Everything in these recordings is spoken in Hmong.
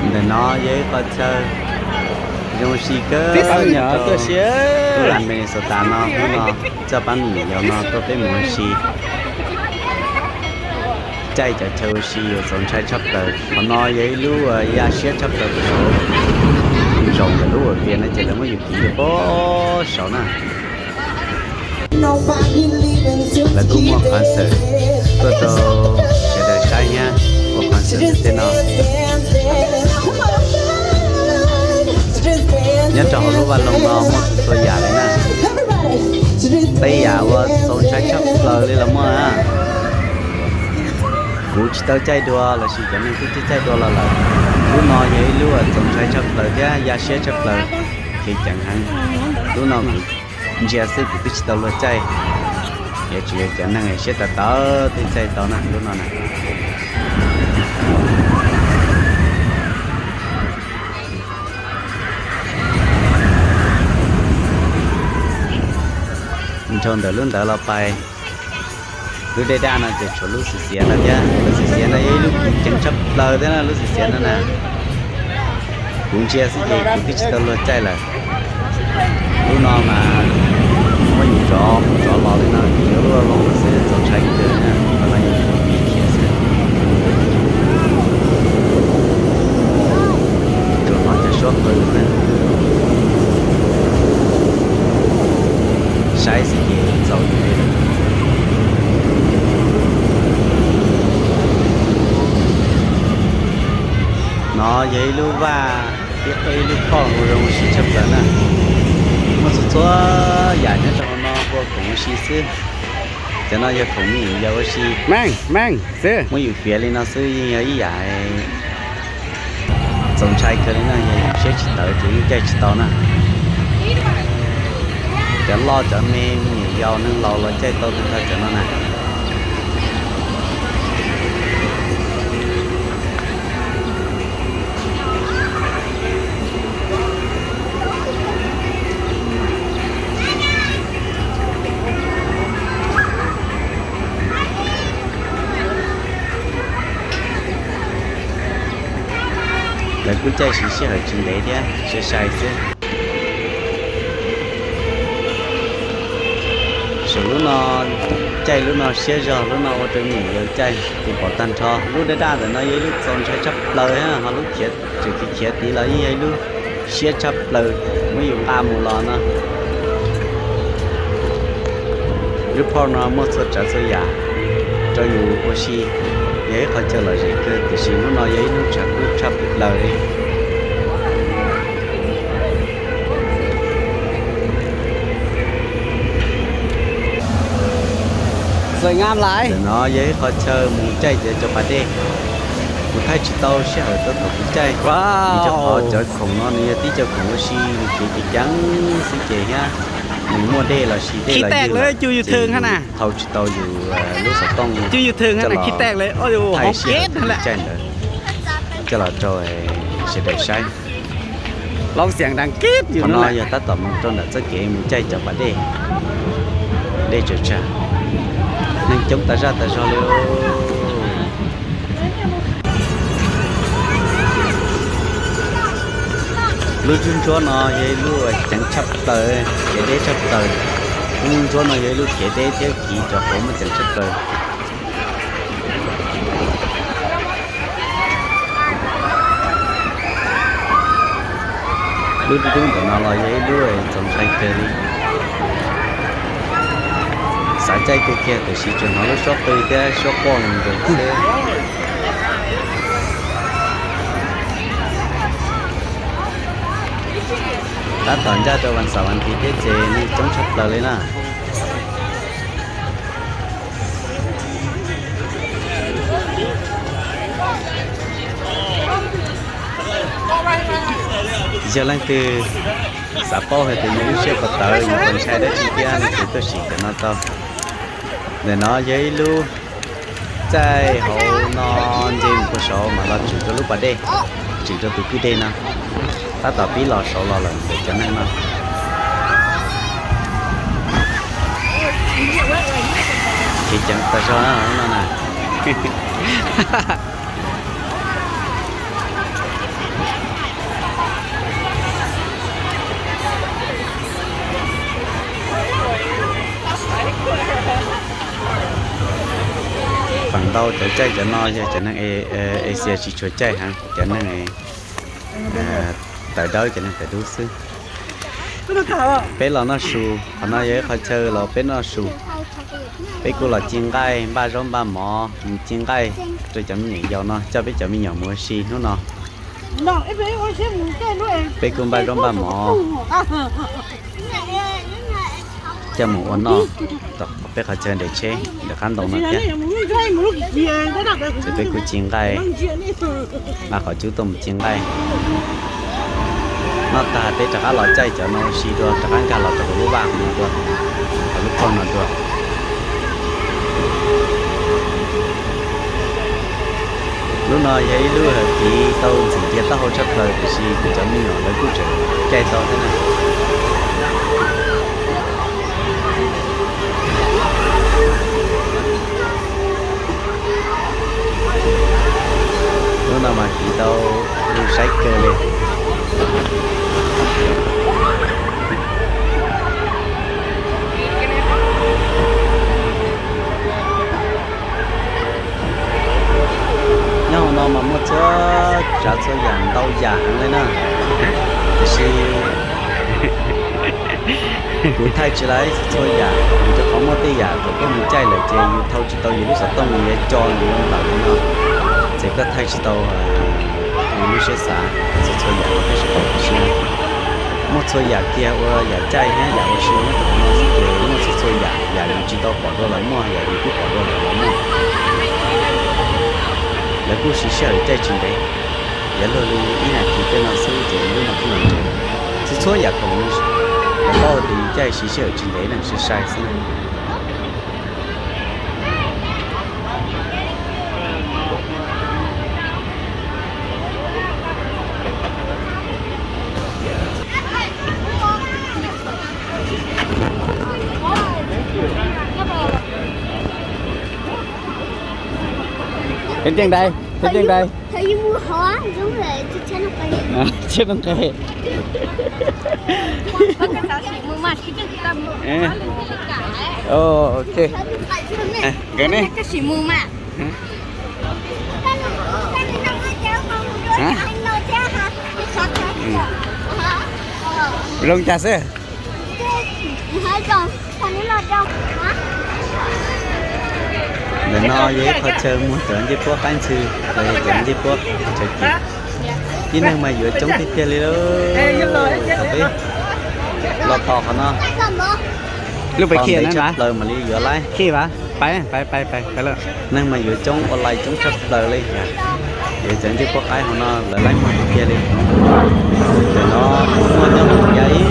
Ntawm no yog ib qhov chaw zoo ua si kawg nyob rau lub Minnesota no. Hnub no coj pab me nyuam yaus no tuaj peb mus ua si. Caij cov chaw ua si yuav txaus ntshai tshaj plaws. Qhov no yog ib lub uas yaj siab tshaj plaws puag saud. Zoo ntawm lub uas vias no ces lawv muab yus kiv rau puag saud na. Lawv kuj muaj concert tuaj rau sawv daws saib thiab, ua concert ntawm tej no. Nyob rau hauv lub vaj loog no muaj txhua txhua yam li na. Tej yam uas txaus ntshai tshaj plaws li los muaj na. Kuv tsis tau caij dua lossis cov neeg twb caij dua los lawm. Lub no yog ib lub uas txaus ntshai tshaj plaws thiab yaj siab tshaj plaws, kev ceev heev. Lub no kuv ntsia xwb kuv twb tsis tau luag caij, yuav tsum yog cov neeg siab tawv tawv thiaj caij tau na lub no na. Nrog ntawm lub ntawd los pais, lub dej daj no ces tshuav lub xim xiav no thiab. Lub xim xiav no yog ib lub kuv ceev tshaj plaws thiab na, lub xim xiav no na. Kuv ntsia xwb ces kuv twb tsis tau luag caij lawm. Lub no mas muab yus zov mus zov los li no, yus yuav luaj loo xwb txaus ntshai kawg na, qhov no yog kuv khiav xwb. Tsuas hnov cov suab qw na. Saib xwb ces txaus li lawm. No yog ib lub vaj, ib qho ib lub phoj zoo ua si tshaj plaws na. Muaj txhua txhua yam nyob rau hauv no ua khoom ua si xwb. Cov no yog khoom me nyuam yaus ua si. Muab yus fiav li no xwb yeej yog ib yam txaus ntshai kawg li na, yog yus siab tsis tawv ces yeej caij tsis tau na. Cov loj cov me, me nyuam yaus neeg laus los caij tau tag nrho cov no na. Lawv kuj caij siv sij hawm tsis ntev thiab, sai sai xwb. Saum lub no, caij lub no siab zog, lub no ua rau me nyuam yaus caij tus pom tag nrho. Lub daj daj ntawm no yog ib lub txaus ntshai tshaj plaws, ho lub khiav, tseem khiav khiav tid los yeej yog ib lub siab tshaj plaws muab yus nqa mus los no. Lub phoj no muaj txhua tsav txhua yam rau yus ua si, yog ib qho chaw lom zem kawg, tiam sis hnub no yog ib hnub tshav kub tshaj plaws li. Ntawm no yog ib qho chaw mus caij cov cov pas dej. Kuv thaij tsis tau sij hawm tau thaum kuv caij, vim rau qhov cov khoom no nws yog tib cov khoom ua si, nws khiav ceev ceev xwb ces thiab nws muaj dej los sis dej los ywg lawm ces thau tsis tau yus lub xov tooj coj los thaij sij hawm thaum kuv caij ntawd coj los rau sawv daws saib. Qhov no yog tab tom mus rau ntawm txoj kev mus caij cov pas dej, dej tsaws tsag, neeg coob tas zaj tas zog li. Lub ntsuab ntsuab no yog ib lub ceev tshaj plaws, khiav deb tshaj plaws. Lub ntsuab ntsuab no yog ib lub khiav deb thiab kiv cov qub muaj ceev tshaj plaws. Lub dub dub ntawm no los yog ib lub txaus ntshai kawg li. Xav caij kiag kiag tiam sis tsuas hnov lub suab qw thiab suab quaj mus nkaus xwb. Tab tom ncaj rau vas xaum vas thiv thiab ces neeg coob tshaj plaws li na. Yog leej twg xav paub hais tias nws lub siab puas tawv, nws puas ntshai dab tsi thiab nws puas tuaj sim cov no tau. Ntawm no yog ib lub caij hauv no nce mus puag saud mas los tseem rau lub pas dej, tseem rau tus kwj deg no. Tab tom pib los saud los lawm ntawm cov neeg no. Khiav ceev tas zog no na. Tau cov caij cov no yog cov neeg Asia tsis tshua caij heev, cov neeg tawv dawb, cov neeg tawv dub xwb. Peb los noj su, qhov no yog ib qhov chaw los peb noj su. Peb kuj los ci nqaij, npaj zaub npaj mov, mus ci nqaij rau cov me nyuam yaus no, coj peb cov me nyuam mus ua si hnub no. Peb kuj npaj zaub npaj mov coj mus ua noj tom peb qhov chaw nres tsheb nram qab ntoo no thiab. Ces peb kuj ci nqaij, nqa qhov cub tuaj mus ci nqaij. Noj tag peb rov qab los caij cov no ua si dua, rov qab nkag los rau hauv lub vaj no dua, hauv lub phauj no dua. Lub no yog ib lub hawm kiv tau ntxim nrhiav taub hau tshaj plaws, tiam sis kuv cov me nyuam lawv kuj tseem caij tau thiab na. Lub no mas kiv tau zoo saib kawg li. Nyob hauv no mas muaj txhua tsav txhua yam ntau yam heev li na. Tiam sis kuv thaij tsis laib txhua yam, vim rau qhov muaj tej yam thaum koj mus caij lawm ces yus thau tsis tau yus lub xov tooj, yus yuav co yus lub ntawm no, ces koj thaij tsis tau yus lub siab xav txhua txhua yam los koj tsis tau tu siab. Muaj txhua yam kiag ua yam caij thiab yam ua si nyob rau hauv no xwb ces muaj txhua txhua yam, yam yus tsis tau pom dua los muaj, yam yus twb pom dua lawm los muaj. Lawv kuj siv sij hawm caij tsis ntev, yuav luag li ib nas this tej no xwb ces lub no kuj los nres. Txhua txhua yam khoom lawv paub tias yus caij siv sij hawm tsis ntev, neeg sai sai xwb na. Thib tiaj dai, thib tiaj dai. Thiab nqe. Ok. Nkawd ne? Zoo cas xwb? Ntawm no yog ib qhov chaw muag cov ncej puab qaib ntxhw, los yog cov ncej puab chaw cim. Tib neeg mas yuav coob tiag tiag li lawm. Thaum peb los txog qhov no, lub pem tshaj plaws mam li yuav laib. Neeg mas yuav coob ua lais coob tshaj plaws li. Yuav cov ncej puab qaib hauv no lawv laib muag tiag tiag li. Ntawm no muaj nyob ya ib,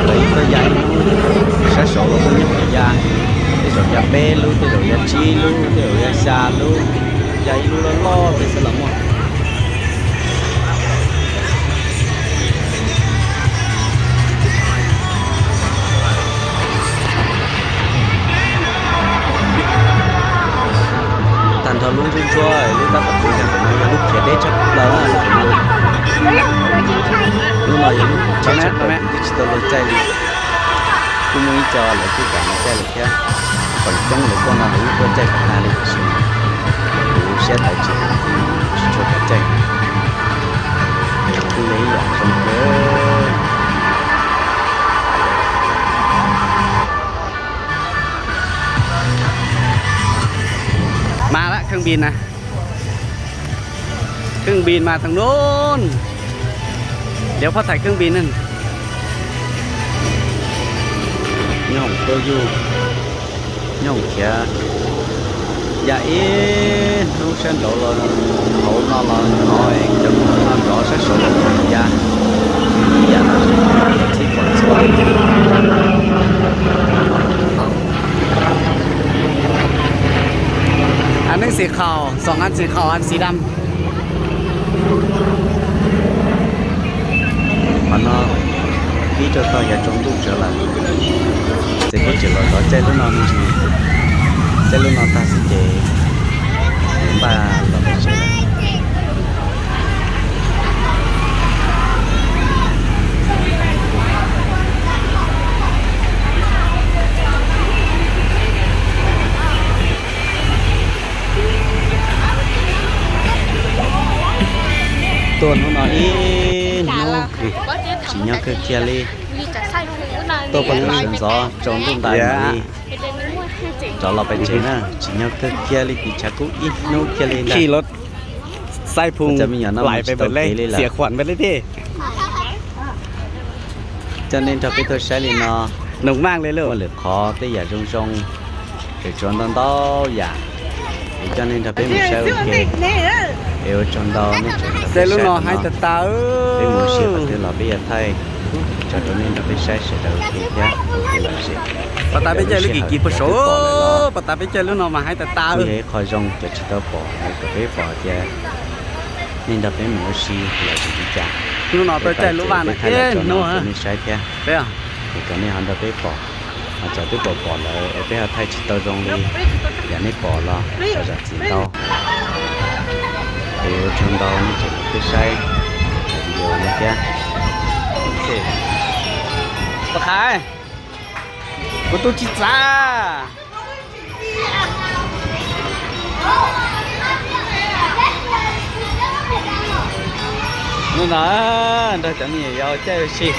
lawv ib txoj ya ib hnub, sab saud los muaj nyob ya, tej zaum ya peb lub, tej zaum ya tsib lub, tej zaum ya xya lub, ya ib lub loj loj tej xwb los muaj. Tag nrho lub ntsuab ntsuab lub tab tom pw ntawm no yog lub khiav deb tshaj plaws. Lub no yog lub khiav tshaj plaws, twb tsis tau luag caij li. Kuj muaj ib co lawv kuj kam mus caij lawm thiab. Feem coob lawv tuaj no lawv yeej tuaj caij kom tag li tiam sis kuv siab tawv tsis, tsis tshua kam caij. Kuj yog ib yam zoo kawg. Ma lawm, khej npis na. Khej npis mas tag nub. Yuav phob thaiv khej npis ne. Nyob hoom tuaj yug, nyob hoom khiav. Ya ib hnub sab nraud los hauv no los hnov cov nrov sab saud los ya. Ib yam no txhib pom txhua. Anh nước xì khò, sòng ăn xì khò, ăn xì đăm. Qhov no pib rau tog yav tsaus ntuj tsawv lawm, ces peb tseem los zov caij lub no me ntsis. Caij lub no tag xwb ces npaj los pem tsev lawm. Tuaj hnub no ib hnub tsis nyob kawg kiag li. Tuaj pog tus sawv ntxov tsaus ntuj ntais mam li rov los pem tsev na, tsis nyob kawg kiag li, tiv tshav kub ib hnub kiag li ntag. Xaib Phoom lais pem pem le, xiam khuam pem le thiab. Coj nej nrog peb tuaj saib li no, noo maaj le lauj, muaj lwm qhov tej yam zoo zoo, es tsuav ntau ntau yam, es coj nej nrog peb mus saib ua ke. Es ua tsaug ntau nej tseem nrog peb saib lub no hais tas tas, peb mus ua si qhov twg los peb yuav thaij tso rau nej nrog peb saib sawv daws ua ke thiab ua ke lom zem. Pov tas peb caij lub kim kim puag saud, pov tas peb caij lub no mas hais tas tas. Kuj yog ib qho zoo cov tsis tau pom es kom peb pom tias nej nrog peb mus ua si lom zem li cas. Hnub no peb caij lub vaj no ib hnub nej saib thiab. Es kom nej ho nrog peb pom, ho txawm twb pom pom lawm es peb ho thaij tsis tau zoo li yam nej pom los zam txim ntau. Es ua tsaug ntau nej tseem peb saib video no thiab. Pov Qhais, kuv tub tsis txav. Hnub no nrog cov me nyuam yaus caij ua si.